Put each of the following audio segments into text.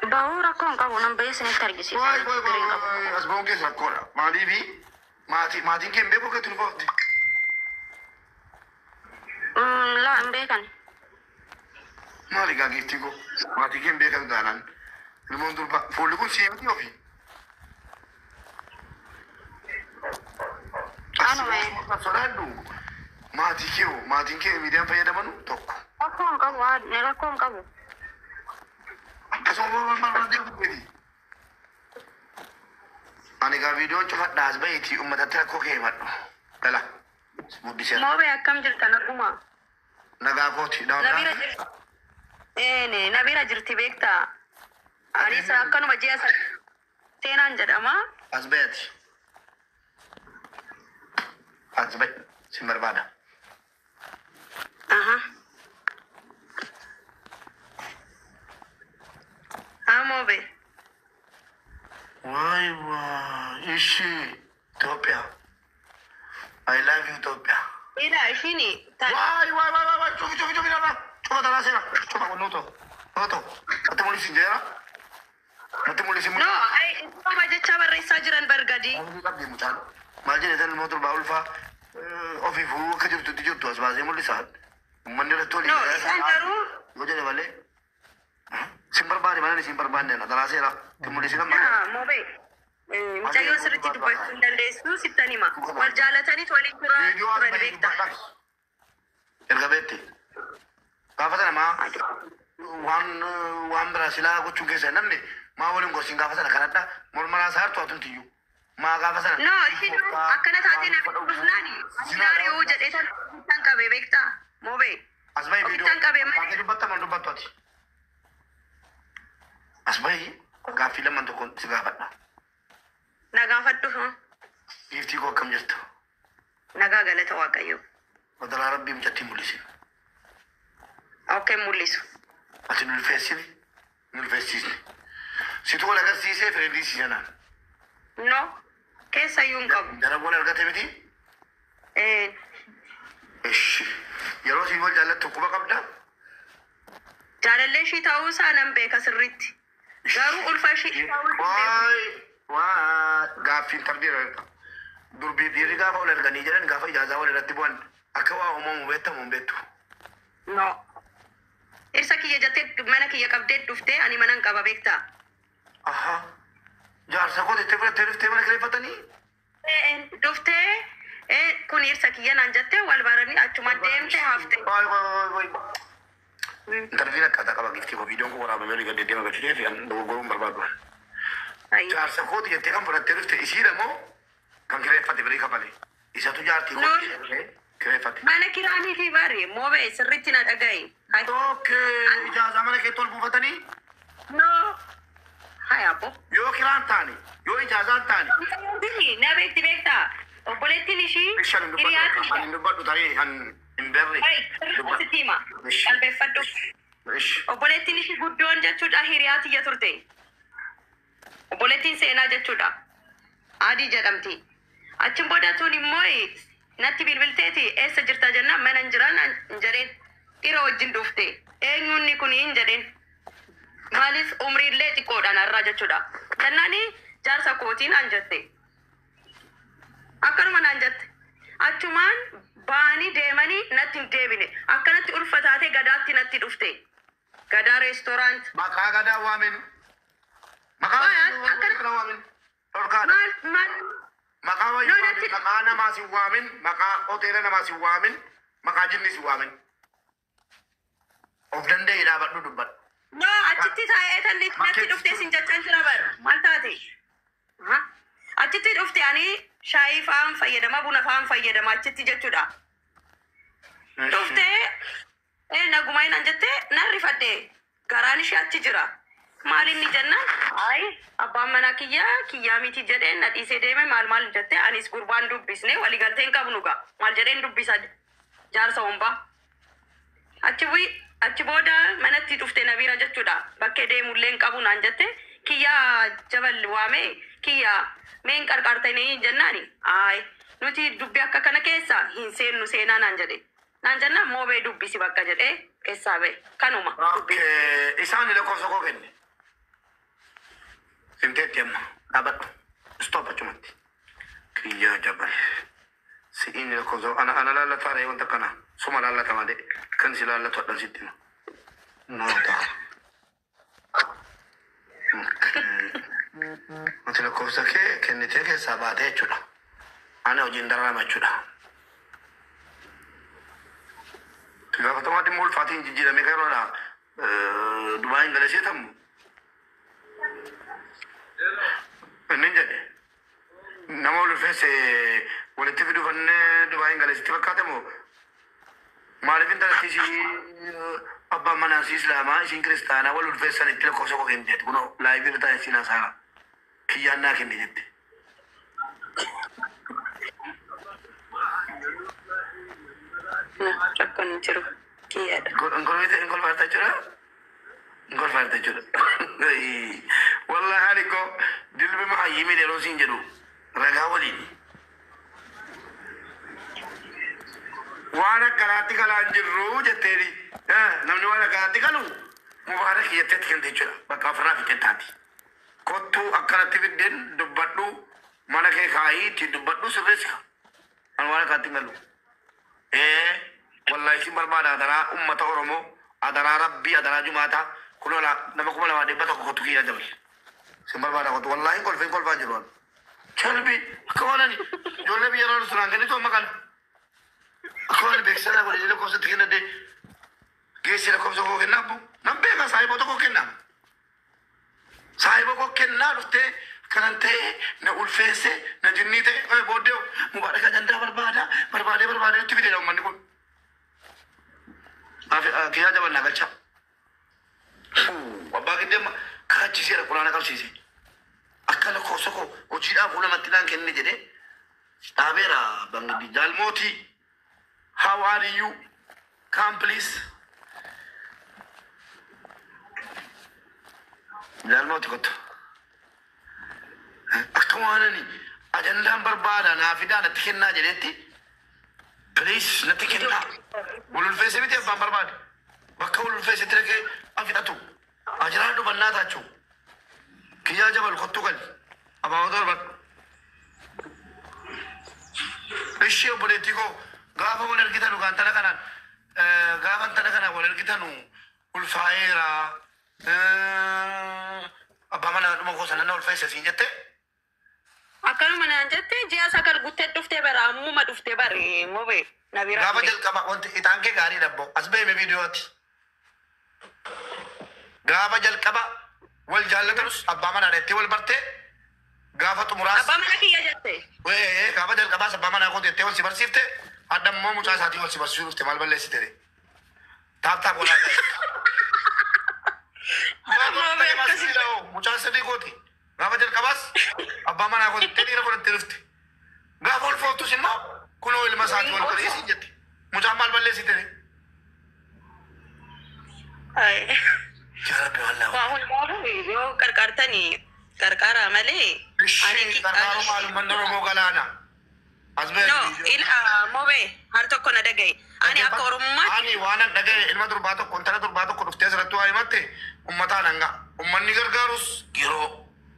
Bahuu rakkoo hin qabu nan bahee isinitti argisiisa. Waay waay ችግር hin qabu. waay as ba'uun keessa rakkoodha. Maaliifi maatii maatiin kee hin beeku akka itti ulfoofte. Laa hin beekan. Maali gaa giiftii koo maatii kee hin beekan taanaan ilmoon durba fuulli kun sii miti ofii. Anuma. Sodaadhu maatii kee hoo maatiin kee miidiyaan fayyadamanu tokko. Rakkoo hin qabu haadha rakkoo hin qabu. Akkasuma maal maal maal deemu miti. Ani gaa viidiyoon cufadhaa as bahiitii uummatatti rakkoo kee himadhu. Dhala. Guddiseera. Moobee akkam jirta naguma. Nagaa kooti. Nabira jirti. Een nabira jirti beektaa. Anis akkanuma ji'a seenaan jedhama. As bahati. As bahi. Sin barbaada. Aha. Haa moobee. Waay waay. Ishii. Itoophiyaa. I love you Itoophiyaa. Ila ishiin Waay waay waay waay waay. Cufi cufi cufi nama. Cufa tanaa seera. Cufa kun nuto. Nuto. Natti mul'isi jeera. Natti mul'isi No, ai nama jecha barreessaa jiran bargadi. Maal qabdi mucaan? Maal jedhe tan ilmoo durbaa ulfaa ofiifuu akka jirtutti jirtu as baasee mul'isa. Uummanni irratti olii No, isaan garuu yoo jedhe malee. Sin barbaade malee sin barbaanne na tanaa seera. Itti mul'isi kan yaa moobee. Mucayyoo sirriitti dubbachuu hin dandeessu sittan hima. Wal jaalataniit waliin turaa Viidiyoo as turan bahee beektaa. dubbadhaa. Erga beekte. Gaafa sana maa waan waan biraa silaa gochuun keessa hin namne maa waliin gorsiin gaafa sana kanadha mormaraa saartu atumti iyyuu. Maa gaafa sana. No, ishiin akkana taatee na dhufnaani. Sinaariyoo jedhee tan qabe beektaa. Moobee. As bahi viidiyoo. Ofittan qabee malee. Gaaffii dubbatta dubbattu ati. As bahi gaaffii lamaan tokko si gaafadha. Na gaafadhu. Giiftii koo akkam jirtu? Nagaa galata Waaqayyoo. Badalaa rabbii mucattii mul'isin. Okay mul'isu. Ati nu ulfeessini? Nu ulfeessisni. Situ wal agarsiisee fireedii si janaan. No. Keessa iyyuu hin qabu. Jara wal argate miti? Eh, Ishi. Yeroo siin wal jaallattu quba qabda? Jaalallee ishii ta'uu isaa nan beeka sirriitti. Garuu ulfa ishii ta'uu hin beeku. Waay waay gaaffiin tarbiira erga. Durbii dhiirri gaafa wal arganii jedhan gaafa ijaazaa wal irratti bu'an akka waa uumamu beektamu hin beektu. No. Dhirsa kiyya jettee mana kiyya qabdee dhuftee ani mana hin qaba beektaa. Aha. Jaarsa koo jettee fudhattee dhuftee mana kireeffatanii? Dhuftee kun dhirsa kiyya naan jettee wal baranii achuma deemte hafte. Waay waay waay waay. Intarviin akkaataa qaba giftii koo viidiyoon koo waraabamee olii gad deddeema galchitee fi an dogoggoruun barbaadu. Jaarsa kooti jettee kan fudhattee dhufte isiidha moo kan kireeffate birii kafale? Isatu jaartii kooti jedhee kireeffate. Mana kiraanii fi bari moobee sirriitti na dhaga'i. Okay, ijaazaa mana keetti ol buufatanii No. Hai abbo. yoo kiraan taane yoo ijaazaan taane. Na beekti beektaa. Obboleettiin ishii Bishaan hin dubbadhu. hiriyaa Ani hin dubbadhu tarii kan hin beekne. Hai, sirriitti sitti hima. Ishi. Qalbeeffadhu. Ishi. Obboleettiin ishii guddoon jechuudha hiriyaa tiyya turte. Obboleettiin seenaa jechuudha. Adii jedhamti. Achiin booda tun immoo natti bilbilteeti eessa jirta jennaan mana hin jiraan hin jedheen. Dhiira wajjin dhufte. Eenyuun kun hin jedheen. Maaliif umriillee xiqqoodha narraa jechuudha. Jennaani jaarsa kootii naan jette. Akkanuma naan jette. Achumaan ba'anii deemanii natti hin deebine. Akkanatti ulfa taatee gadaatti natti dhufte. Gadaa restaurant. Maqaa gadaa waamin. Maqaa Waay, akkana- gadaa waamin. Dhorkaadha. Maal maal Maqaa wayii No, waamin. natti- Maqaa namaa si waamin. Maqaa hoteela namaa si waamin. Maqaa jinni si waamin. Of danda'ee dhaabadhu dubbadhu. No, achitti taa'ee tan natti dhufte sin jechaan jira bara. Maal taate? Aha. Achitti dhufte ani shaayii fa'aan fayyadama buna fa'aan fayyadama achitti jechuudha. Dhuftee naguma hin jettee nan rifadhe garaan ishee achi jira. Maal inni jennaan ayi abbaan manaa kiyyaa kiyyaa miti jedhee na dhiisee deeme maal maal jettee anis gurbaan dubbisne waliigaltee hin qabnu gaa maal jedheen dubbisa jaarsa hombaa. Achi bu'i achi booda manatti dhufte na bira jechuudha. Bakkee deemullee hin qabu naan jette kiyyaa jabal waamee kiyyaa mee hin qarqaartanii jennaani. Ayi nuti dubbi akka kana keessa hin seennu seenaa naan jedhe. Naan jennaan moobee dubbisi bakka jedhee keessaa ba'e kanuma. Okay. Isaan lakkoofsa koo kenne. Himteetti amma dhaabadhu. Stop achumatti. Kiyyaa Jabal. Si'iin lakkoofsa ana laallataa ree wanta kana suma laallata malee kan si laallatu hadhan sitti hima. Noota. Ati lakkoofsa kee kennitee keessaa baatee jechuudha. Ani hojiin dararama jechuudha. Gaafatamaa dhimma ulfaatiin jijjiiramee kan yeroodha. Dubaayin galee seetamu. Inni jedhe nama ulfeesse walitti fiduu fannee Dubaayin galee sitti fakkaate moo maaliif intalatti isii abbaan manaa isii islaamaa isiin kiristaanaa wal ulfeessan itti lakkoofsa koo kennite kunoo laayivii irra taa'ee siin haasa'aa kiyyaan naa kenne jette. Rakkoon hin jiru. Kiyyaadha. Ingolfaarta jechuudha. Ingolfaarta jechuudha. Wallahi ani ko dilbi mahayyimii yeroo siin jedhu ragaa waliin. Waan akkanaatti galaa hin jirru jetteeni. Namni waan akkanaatti galu mubaarak jetteetti kennite jechuudha. Bakka ofirraa fixee taati. Kottuu akkanatti fiddeen dubbadhu mana kee kaayii ittiin dubbadhu sirreessa. Ani waan akkanaatti hin galu. Wallahi isin barbaada adaraa ummata Oromoo, adaraa Rabbii, adaraa Jumaataa, kunoo nama 2100 kottu Kiyyaa Jabal. Isin barbaada kottu wallahi kolfeen kolfaa jiru. Chalbi akka waan ani ijoollee biyya irraa dhuftu naan kennitu amma kana. Akka waan beeksisa naa godhe lakkoofsatti kennadde geessi lakkoofsa koo kennaa abbo. Nan beeka saahiboota koo kennaa. Saahiba koo kennaa dhuftee kanan ta'e na ulfeesse na jinnii ta'e booddee mubaaraka ajandaa barbaada barbaadee barbaadee nutti fideedha uummanni kun. Kiyyaa Jabal naa galcha. Abbaa giddee amma kakachiiseera quraana qabsiise. Akka lakkoofsa koo hojiidhaaf fuula naan kenne jedhee dhaabeera abbaan giddii. Jaalmootii how are you? Come please. Jaalmooti kottu. Akka waan ani ajandaan barbaada naa fidaa natti kennaa jedheetti please natti kennaa. Wal ulfeesse miti abbaan barbaade. Bakka wal ulfeessetti dhaqee afidhatu. Ajiraa dhubannaa taachuu. Kiyyaa Jabal kottu gali. Abaaboo torbadhu. Ishee obboleettii koo gaafa wal argitanu kan intala kanaan gaafa intala kanaan wal argitanu ulfaa'eera. Abbaa manaa dhuma koo sana na ulfeesse siin jette. Akkanuma naan jette ji'a 9 guuttee dhuftee bara ammuma dhuftee bare mobe na bira Gaafa ture. jalqaba wanti ixaan kee gaarii dhabbo as beeme viidiyooti. Gaafa jalqaba wal jaallatanus abbaa manaa jettee wal bartee gaafa xumuraas Abbaa mana kiyya jette. Ee gaafa jalqabaas abbaa manaa kooti jettee wal si barsiifte adda immoo mucaa isaatii wal si barsiisuu dhufte maal balleessite ree? Taap taap godhaa ta'e. Haadha mobe akkasii. Mucaa sirrii kooti. Gaafa jalqabaas abbaa manaa kooti jettee dhiira godhattee dhufte. Gaafa ulfooftus immoo kunoo ilma isaatii wal godhee siin jette. Mucaan maal balleessite ree? Yaa Rabbi wallaahi. Waa hundaafuu yoo qarqaartanii qarqaaraa malee. Ishee qarqaaru maalummaan Oromoo galaana. As ba'e No, viidiyoo. ila mobe har tokko na dhagaye. Ani akka Oromummaatti Ani waan an dhagaye ilma durbaa tokko intala durbaa tokko dhuftee asirratti waa himatte uummataan hanga. Uummanni gargaarus giroo.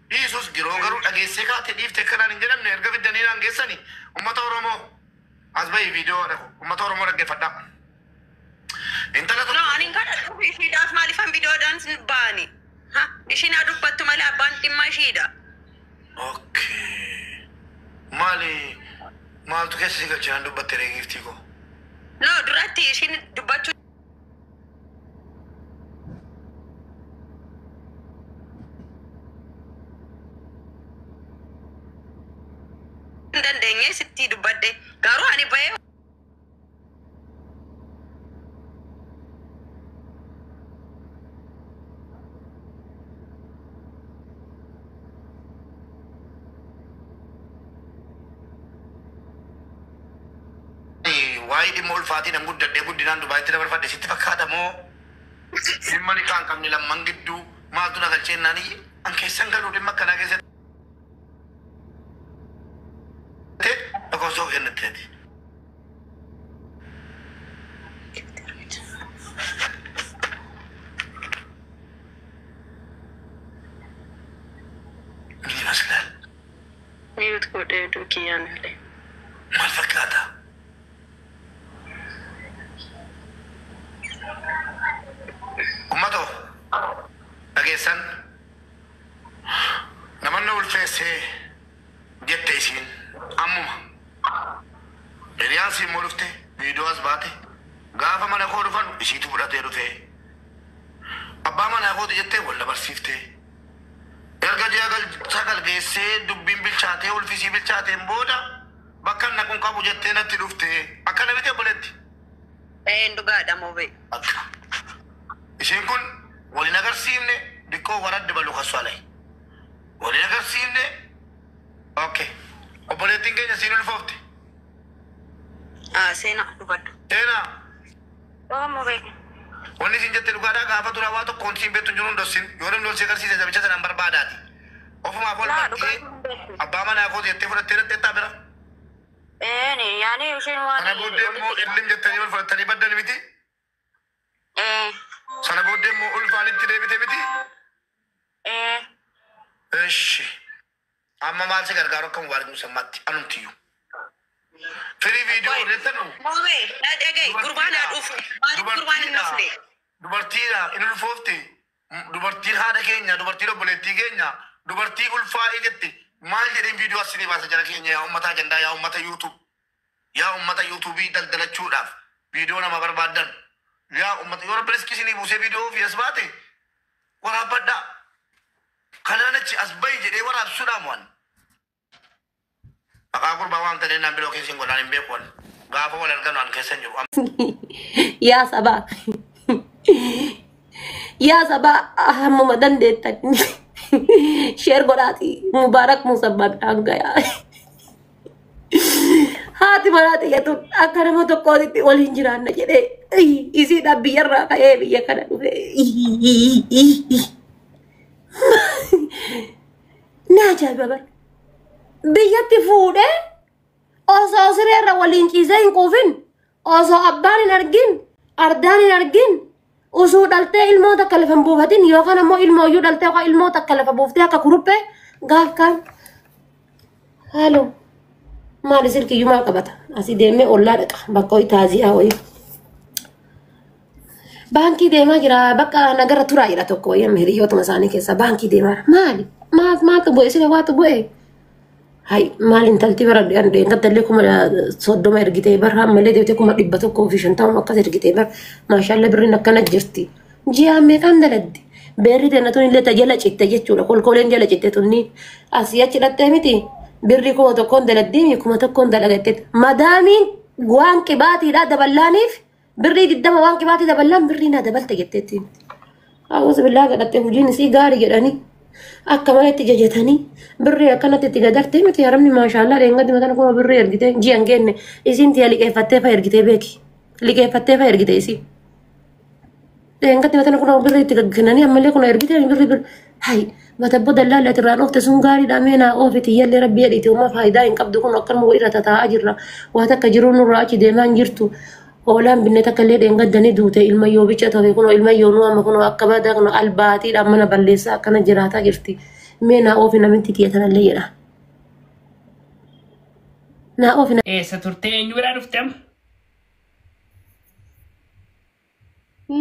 Dhiisus giroo garuu dhageessee kaate dhiifte akkanaan hin jedhamne erga fiddanii naan geessani. Uummata Oromoo as bahi viidiyoo dhaqu. Uummata Oromoo dhaggeeffadhaa. Intala No, tokko ani kan dhufu ishiidhaaf maaliifan viidiyoodhaan sin baani? Ha, ishiin haa dubbattu malee abbaan dhimma ishiidha. Okay. Maali maaltu keessa si galche naan dubbatte ree giiftii koo? No, duratti ishiin dubbachuu hin dandeenye sitti dubbadde. Garuu ani bahee Waa'ee dhimma ulfaatiin an guddadhee guddinaan Dubaayitti dabarfadhe sitti fakkaata moo dhimma niqaa hin qabne lamman gidduu maaltu na galchee naan iyyi an keessan galuu dhimma akkanaa keessatti lakkoofsa koo kennitteeti. Mute godhee dukiyyaan illee. Maal fakkaata? Uummatoo dhageessan namanni ulfeessee jette isiin ammuma. Hiriyaansi immoo dhufte viidiyoo as baate gaafa mana koo dhufan isiitu fudhatee dhufe. Abbaa manaa kooti jettee wal dabarsiifte. Erga ji'a sagal geessee dubbiin bilchaatee ulfisii bilchaateen booda bakka inni kun qabu jettee natti dhufte. Akkana miti obboleetti. Een dhugaadha moo bee. Akka. Isheen kun waliin agarsiifne dikkoo waradde balu kaswalai. Waliin agarsiifne. Okay. Obboleettiin keenya siin ulfoofte. Seenaa dubbadhu. Seenaa. Oo moo bee. Wanni isin jette dhugaadhaa gaafa tura waa tokkoon siin beektu hin jiru hin dhossin. Yoo namni ol si agarsiise sabicha sanaan barbaadaati. Ofumaaf ol Laa bartee dhugaa. Abbaa manaa kooti jettee fudhattee dhaqxeettaa bira. Een yaani isheen waan. Sana booddee immoo illim jettanii ol fudhattanii baddan miti. Ee. Sana booddee immoo ulfaanitti deebite miti. Ee. Eshi. Amma maal si gargaaru akka mubaarak musammaatti anumtiyyuu. Firii viidiyoo odeessanu. Moo bee na dhaga'i gurbaan haa dhufu. Maaliif gurbaan hin dhufne? Dubartiidha inni ulfoofte. Dubartiin haadha keenya, dubartiin obboleettii keenya, dubartii ulfaa'ee jette maal jedheen viidiyoo asinii baasa jara keenya yaa uummata ajandaa yaa uummata YouTube. Yaa uummata YouTubeii daldalachuudhaaf viidiyoo nama barbaaddan. Yaa uummata yoo rabbi riskii isinii buusee viidiyoo ofii as baate waraabbadhaa. Kanaan achi as bahi jedhee waraabsuudhaan waan. Maqaa gurbaa waan ta'een naan biloo keessa hin godhaan hin beeku waan. Gaafa wal arganu an keessa hin jiru. Yaa sabaa. Yaa sabaa hammuma dandeettan. Share godhaati. Mubaarak Musammaa biraan gayaa. Haati manaa xiyyatu akka nama tokkootitti waliin jiraanna jedhee isiidhaan biyyarraa ka'ee biyya kana dhufe. Ni ajaa'iba bara. Biyyatti fuudhee osoo sireerra waliin ciisee hin quufin osoo abbaan hin argin ardaan hin argin osoo dhaltee ilmoo takka lafa hin buufatin yookaan ammoo ilmoo iyyuu dhaltee yookaan ilmoo takka lafa buuftee akka kuruphee gaaf kaan haaloo maali silkiyyuu maal qabata asii deemee ollaa dhaqa bakka wayii taazi'aa wayii. Baankii deemaa jira bakka nagara turaa jira tokko wayii amma hiriyootuma isaanii keessa baankii deemaa maali maal maaltu bu'e sila waatu bu'e. Hai maal intalti bara dheengadallee 30,000 ergitee bara ammallee deebitee 150,000 akkas ergitee bara maashaallah birriin akkana jirti. Ji'a meeqaan daladdi? Beerri teenya tun illee jala citte jechuudha. Kolkoleen jala citte tunni asii achi dhattee miti birri 1,000 daladdii 1,000 dalagatte. Madaamiin waan qibaatiidhaa daballaaniif birrii 20 waan qibaatii daballaan birrii naa dabalte jetteetti. Hawwaasa billaa gadhattee hojiin isii gaarii jedhanii. Akka manatti jajatanii birrii akkanatti itti gadartee miti haramni maashaallaa dheengaddi mataan kuma birrii ergitee ji'a hin geenne isiin tiya liqeeffattee fa ergitee beeki liqeeffattee fa ergite isii dheengaddi mataan kuma birrii itti kennanii ammallee kuna ergitee birrii birrii hay matabbo dallaalli ati irraan oofte sun gaariidha mee naa oofiti iyyallee rabbi jedhiiti uumaa faayidaa hin qabdu kun akkanuma irra tataa'aa jirra waa takka jiruu nurraa achi deemaa hin jirtu. Hoolaan binne takka illee dheengaddanii duute ilma yoo bicha ta'e kunoo ilma yoo nu amma kunoo akka badaa kunoo albaatiidhaan mana balleessaa akkana jiraataa jirti. Mee naa oofi namitti tiyya tanallee jedha. Naa oofi. Eessa turtee eenyu biraa dhufte amma?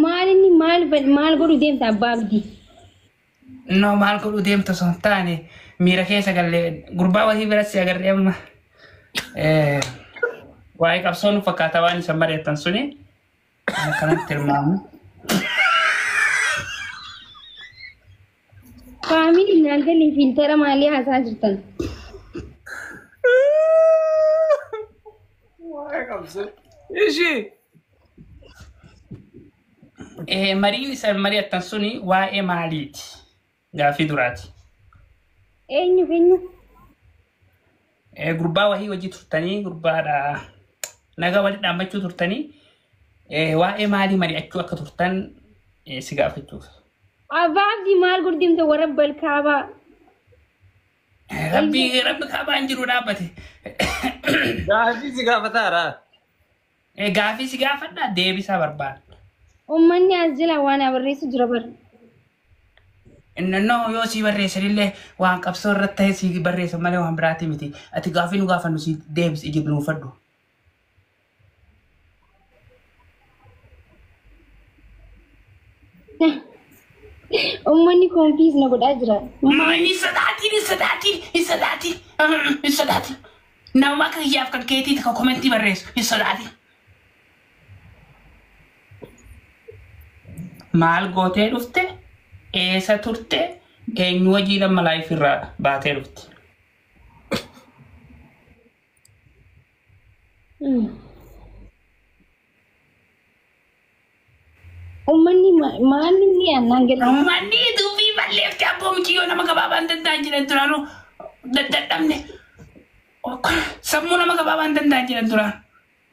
Maal inni maal maal godhu deemta abbaa abdii? No maal godhuu deemta osoo hin taane miira keessa gallee gurbaa wahii biratti si agarree amma. Waa'ee qabsoo nu fakkaata waan isan mari'attan suni akkanatti tilmaamu. Faamilii naan galee fiiltara maalii haasaa jirtan? Waa'ee qabsoo. Ishii. Mariin isan mari'attan suni waa'ee maaliiti? Gaaffii duraati. Eenyu eenyu? Gurbaa wahii hojii turtanii gurbaadha. Nagaa walitti dhaabbachuu turtanii waa'ee maalii mari'achuu akka turtan si gaafachuuf. Abbaa abdii maal godhu deemta warra balkaabaa? Rabbi rabbi kaabaa hin jiru dhaabbate. Gaaffii si gaafataara. Gaaffii si gaafadhaa deebisaa barbaada. Uummanni as jala waan barreessu jira bara. Innoo yoo sii barreessanillee waan qabsoo irratti ta'e sii barreessan malee waan biraati miti. Ati gaafii nu gaafannu sii deebisi ija dunuunfadhu. Uummanni koonfiis na godhaa jira. Hin sodaatin, hin sodaatin, hin sodaatin, hin sodaatin. Nama akka kiyyaaf kan keetiiti kan komentii barreessu hin sodaatin. Maal gootee dhufte? Eessa turte? Eenyu wajjin amma live irraa baatee dhufte? Uummanni maal inni annaan galee. Uummanni dubbii balleefte abboo mucayyoo nama gabaabaa hin danda'an jedhan duraanuu dadhabne. Sammuu nama gabaabaa hin danda'an jedhan duraan.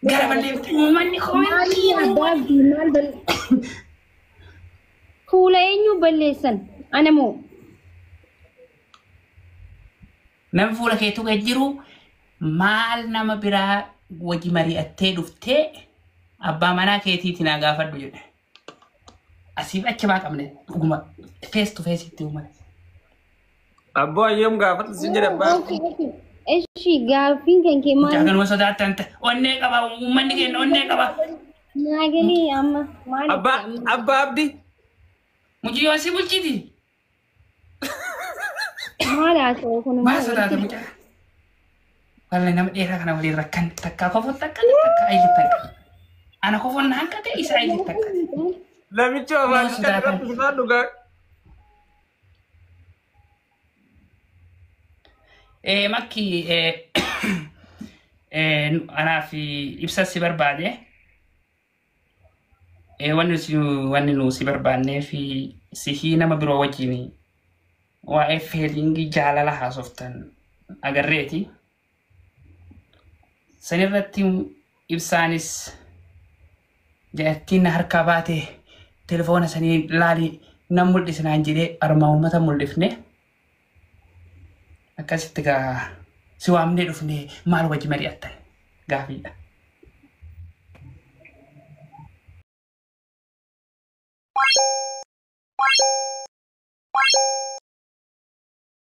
Gara balleefte uummanni Maali komentii. abbaa abdii maal balle. Fuula eenyu balleessan? Ana moo? Namni fuula keetu kan jiru maal nama biraa wajji mari'attee dhuftee abbaa manaa keetiitiin haa gaafadhu jedhe. Asiif achi baa qabne dhuguma face to face itti uumame. Abboo ayyoom gaafadhu sin jedhe abbaa. Eshi gaaffiin kan kee maal? Jaaganuma sodaattan onnee qaba uummanni keenya onnee qaba. Naa galee amma maal? Abbaa abbaa abdii. Mucayyoo si bulchiti. Maal haasa'u kun? Maal sodaata mucaa? Wallahi nama dheeraa kana waliin rakkan takkaa kofoon takka takka ayilii takka. Ana kofoon na hanqate isa ayilii takka. Namichi afaan Maal sodaatan? irratti sodaadhu gaa. Makki anaaf ibsa si barbaade. Wanni nu si barbaannee fi sihii nama biroo wajjin waa'ee feeling jaalala haasoftan agarreeti. Sanirratti ibsaanis jalattiin na harkaa baate telefoona sanii laali nan mul'isinaan jedhee armaa uummata mul'ifne. Akkasitti gaa si waamnee dhufne maal wajji mari'attan gaafiidha.